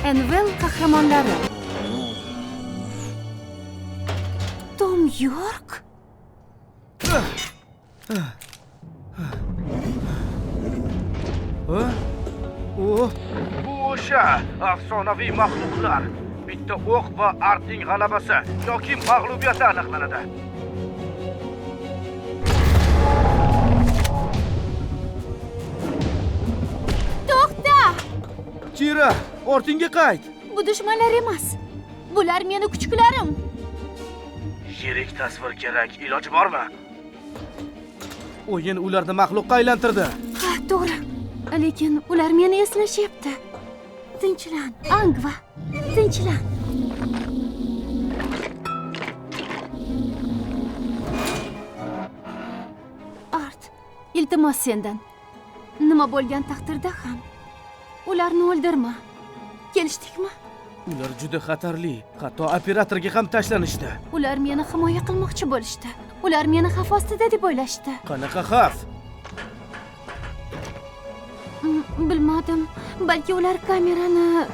Envel qahramonlari. Tom York? Bu o'sha afsonaviy maxluqlar. Bitta o'q va Artning g'alabasi yoki mag'lubiyati aniqlanadi. To'xta! Chira, ortingga qayt. Bu dushmanlar emas. Bular meni kuchuklarim. Yirik tasvir kerak, iloji bormi? O'yin ularni maxluqqa aylantirdi. Ha, to'g'ri. Lekin ular meni eslashyapti. Tinchlan, Angva. Tinchlan. Art, iltimos sendan. Nima bo'lgan taqdirda ham ularni o'ldirma. Kelishdikmi? Ular juda xatarli, hatto operatorga ham tashlanishdi. Ular meni himoya qilmoqchi bo'lishdi. Ular meni xavf ostida deb o'ylashdi. Qanaqa xavf? Bilmadim. Balki ular kamerani